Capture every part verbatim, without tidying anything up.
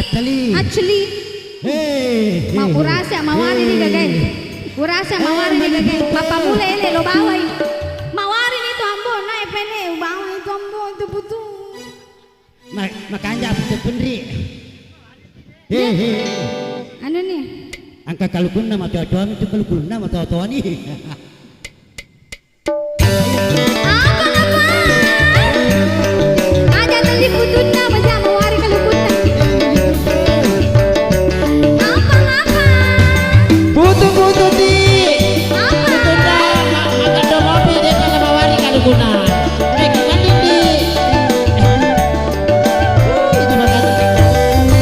Actually. Actually. Hei, ma-, hei, urasa hei. Mawari ni gagai. Urasa mawari ni gagai. Mapamula ele lo bawai. Mawari ni tu ambo, na epene bawai tu ambo, tu putu. Ma-, makanja putu penri. Hei, hei. Anu ni. Angka kalukunna matoa-toa itu kalukunna matoa-toa ni. Apa, apa? Aja teli putunna, maja mawari kalukunna. Apa, apa? Putu-putu ti. Apa? Putunna, ma-, magaddo mopi, de' mawari kalukunna. Eh, kandidi.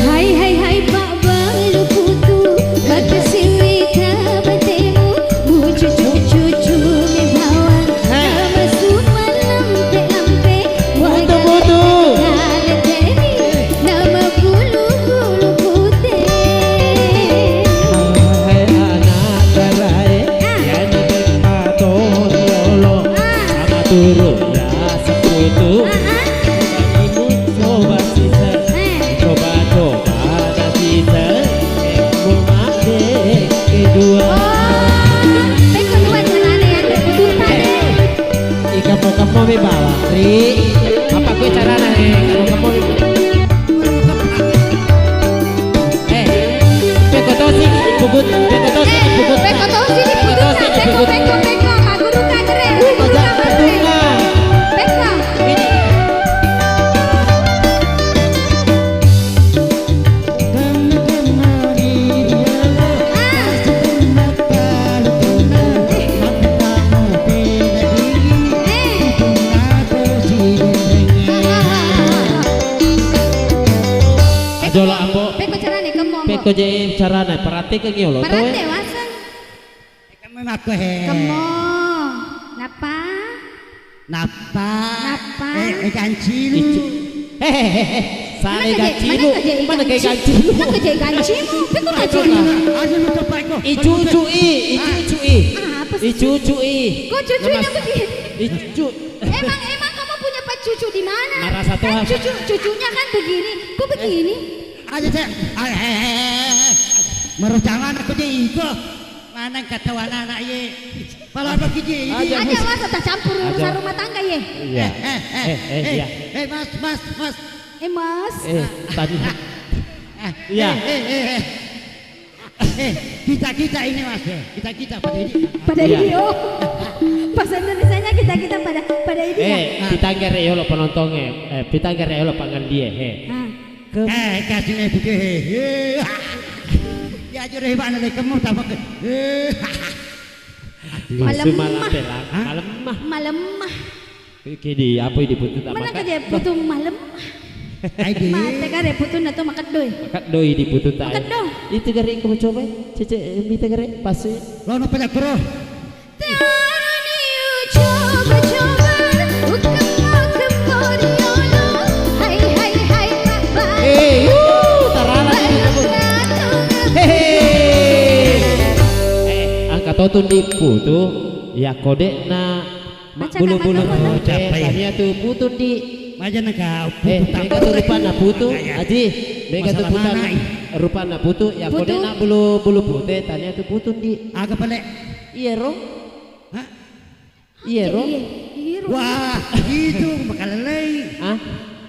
Hai, hai, hai, Pak Balu Putu, makasiwi ka batemu, bucu cucu cumi bawang, eh, nama summa lampe-lampe, putu, putu, nama bulu-bulu pute. Hai anak karae, ah, yani beppa to riolo, ah, sama turu ya sekutu. Ah, ah. Coba sisa, eh, coba-coba ada sisa, eh, mau makan kedua. Oh, pekko dua carane ya, pekko dua. Eh, ika mau kamu mi bawa, Ri. Apa kue carana, eh, kamu kamu mi. Eh, pekko tosi, pugut, pekko tosi, eh, pugut. Pekko tosi, pekko tosi, pekko, pekko, pekko, Pak Guru Kacere, Pak Guru Kacere. Pekko. Ini. Ajola, Ambo. Pekko carane, kemmo, Ambo. Pekko je carana, perhatikan yo lo. Perhatikan, waseng. Kemmo makko he. Kemmo. Nappa? Nappa? Nappa? Eh, eh, gancilu. Icu-, hehehe. Sale gancilu. Mana ke gancilu? Mana ke gancimu? Pekko gancimu. Aja lu coba iko. Icucui, icucui. Ah, apa sih? Icucui. Kok cucunya begini? Icu-, emang, emang kamu punya pacucu di mana? Marasa kan tua. Cucu, cucunya kan begini. Kok begini? Aja, Cek. Ah, eh, eh, eh, eh. Merucangan aku je iko. Maneng ketawa anak-anak ye. Pala apa kiji ini? Aja, aja, Mas. Masa tak campur urusan rumah tangga ye. Iya. Eh, eh, eh, eh, eh, iya. Eh, Mas, Mas, Mas. Eh, Mas. Eh, tadi. Ah, iya. Eh, eh, eh, eh. Eh, kita-kita ini, Mas, eh. Kita-kita pada ini. Pada ini, oh. Bahasa Indonesianya kita-kita pada, pada ini ya. Eh, pitanggere yolo penontonge. Eh, pitanggere yolo pangandie, eh. Ah. Ke- Eh, kasih nih putih, eh. Ya, jure hebat nih, kamu tambah ke. Eh. Masu malemma. Malemma. Hah? Malemma. Malemma. Oke, di apa di putu tak. Mana makan? Kerja putu malemma. Ai, di. Mate kare putu na to makeddoi. Makeddoi di putu tak. Makeddo. Itu gare ko coba. Cece, eh, mita gare, pas. Lo no pada kuro. Tarani u coba-coba, ukemmo-kemmo riolo. Hai, hai, hai, Pak Bali. Eh, uh, tarara. Baru ratu. Hehe. Eh, angka to tundi putu, ya kodekna ma-, bulu-bulu. Baca kata-kata. Oh, capek. Tania tu putu ndi. Maja naka putu. Eh, mega tu rupanna putu, Aji. Mega tu putan-, rupanna putu, ya kodekna bulu-bulu pute, tania tu putu ndi. Aga pale? Iya ro. Hah? Iya ro. Iya, iya ro. Wah, itu makalelei. Hah?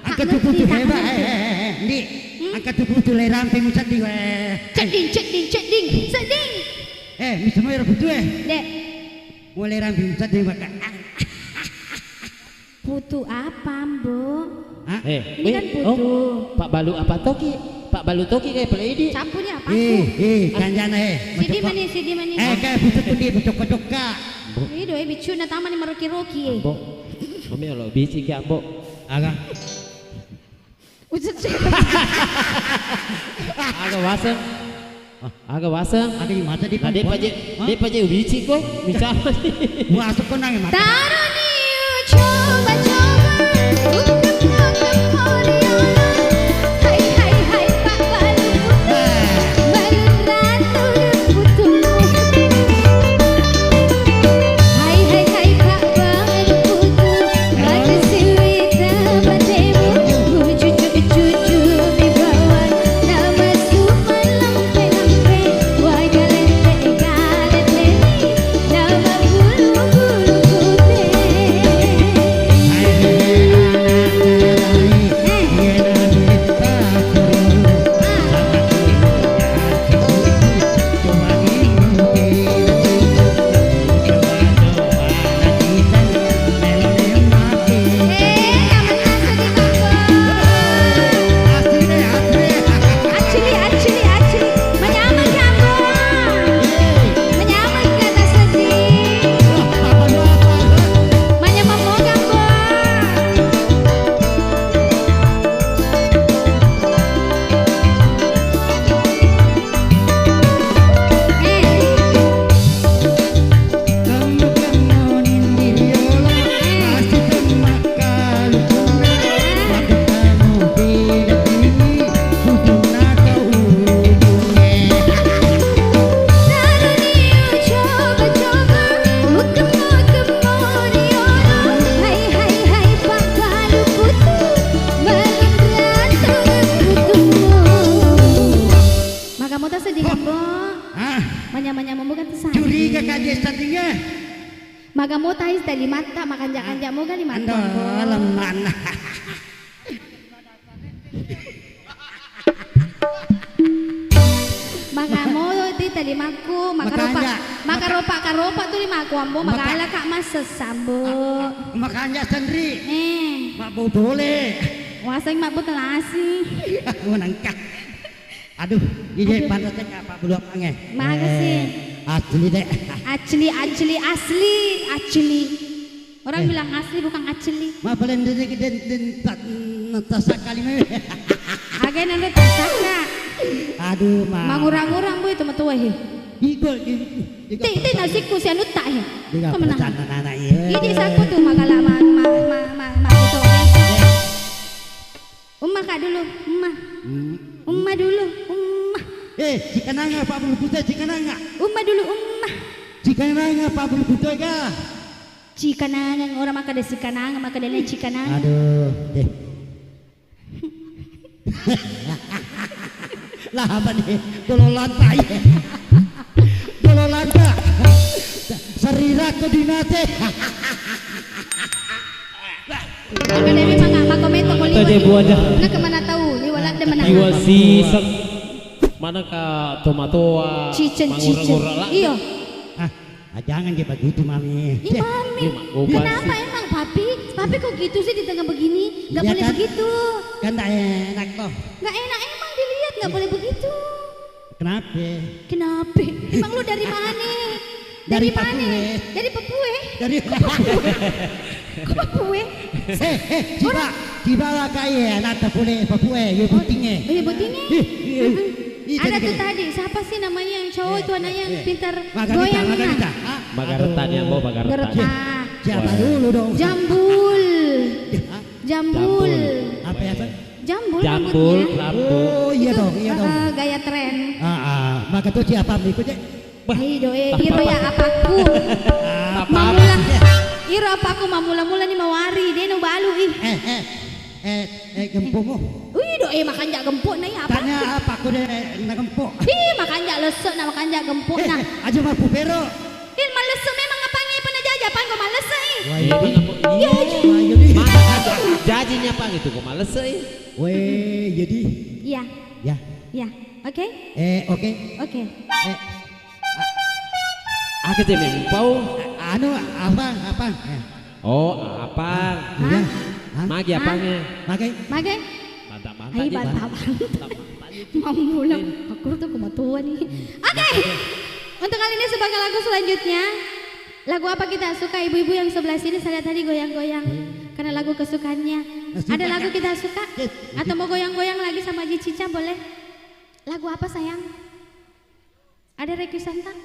Angka tu putu hebat, eh, eh, eh, eh, ndi. Hmm? Angka tu putu le rampe musedding, weh. Cedding, cedding, cedding, cedding. Eh, misu mai ro putu, eh. Dek. Mulai rampe musedding, maka. Putu apa, Ambo? Hah? Eh, ini kan putu. Oh, Pak Balu apa toki? Pak Balu toki kayak pale idi. Campurnya apa? Eh, eh, kanjana, eh. Sidi mani, sidi mani. Eh, kayak putu tundi, putu kocoka. Ido, eh, bicu na tamani maroki-roki, eh. Ambo. Mami, lo bisi ki, Ambo. Aga. Ucet. Aga waseng. Ah, aga waseng. Aga i mata di. Nah, de' paje, hah? De' paje ubici ko. Mica. Waseng ko nang mata. Taroni u coba-coba. Ukemmo-kemmo riolo. Hai, hai, hai, Pak Balu. Ah. Balu ratu putu. Hai, hai, hai, Pak Balu putu. Batu siwita batemu. Cucu, cucu, cucu, mi bawang. Manyameng-nyameng moga tu sa. Curiga ka je settingnge. Maga mo tai talimatta, makanja-kanja moga limatta. Ando, lemmanna. Maga mo ti talimakku, makaropa, makanja. Maka- makaropa-karopa tu limakku, ambo, maka- magala ka massessa, ambo. Ah, makanja senri. Eh. Mabbu tole. Waseng mabbu telasi. Menengka. Aduh, iya, aduh. Pantas ka Pak Bulu Apange. Makasih. Eh, asli, Dek. Asli, asli, asli, asli. Orang, eh, bilang asli, bukan asli. Ma, paling dari den, den, tak, tak sakali me. Aga nang tasaka. Aduh, ma. Mangurang-urang, Bu, itu metua, he. Igol, igol. Te, te nasikku si anutta, he. Kau menang. Anak, iya. Ini siapa tuh, magala ma, ma, ma, ma, ma, itu. Eh. Umma ka dulu, umma. Hmm. Umma dulu, umma. Eh, cikananga Pak Bulu Pute, cikananga. Umma dulu, umma. Cikananga Pak Bulu Pute ga. Cikananga, ora makkeda sikananga, makkeda le cikananga. Aduh, deh. Lah, apa nih? Dolo lantai. Dolo lanta. Sarira ko dinate. Makanya memang nggak makomento ko liwat. Tadi buah dah. Nah, kemana tahu? Liwat ladde menang. Iwa sisek. Mana ka tomatoa? Cicen, cicen. Mangura-ngura lah. Iya. Ah, ah, jangan dia begitu, Mami. Ih, Mami. Iya, Mak. Kenapa emang, Papi? Papi kok gitu sih di tengah begini? Nggak boleh begitu. Iya, kan? Kan nggak enak, toh. Nggak enak emang dilihat, nggak boleh begitu. Kenapa? Kenapa? Emang lu dari mana? Dari mana? Papue. Dari Papue? Dari Papue. Kok Papue? Eh, eh, coba, coba lah, Kak, ya, anak Papue, Papue, ya, oh, bottingnge. Oh, ya, bottingnge? Ih, iya. Heeh. Ih, ada tuh tadi, siapa sih namanya yang cowok itu, anaknya pintar goyang, nah? Magareta nih, Ambo, Magareta. Gereta. Siapa dulu dong? Jambul. Hah? Jambul. Jambul. Apa ya, Bang? Jambul, jambul, rambutnya. Rambu. Oh, iya dong, iya dong. Itu, eh, gaya tren. Ah, ah. Maka tuh siapa berikutnya? Bah. Hai doe, iro ya apaku. Ah, mamula. Iro apaku mamula-mula ni mawari, de no balu ih. Eh, eh. Eh, eh, gempomu. Wih, doe makanja gempo na iya apa? Tanya apaku de na gempo. Ih, makanja lesse na makanja gempo na. Eh, aja mapu pero. Ih, malesse memang apa ngi pernah jaja apa kok malesse ih? Wah, iya. Iya, iya. Mana ada jajinya apa gitu kok malesse ih? Weh, jadi. Iya. Ya. Iya. Oke? Eh, oke. Oke. Eh. Aga je mempau? A-, anu, apang, apang. Eh. Oh, apang. Iya. Hah? Magi apangnya? Magi. Magi? Bantah-bantah. Ayo, bantah-bantah. Mamula. Aku tuh kematuan nih. Hmm. Oke. Untuk kali ini sebagai lagu selanjutnya, lagu apa kita suka? Ibu-ibu yang sebelah sini, saya lihat tadi goyang-goyang. Hmm. Karena lagu kesukaannya. Nah, suka, Kak. Ada lagu kita suka? Yes. Atau mau goyang-goyang lagi sama Ji Cica, boleh? Lagu apa, sayang? Ada requestan, tak?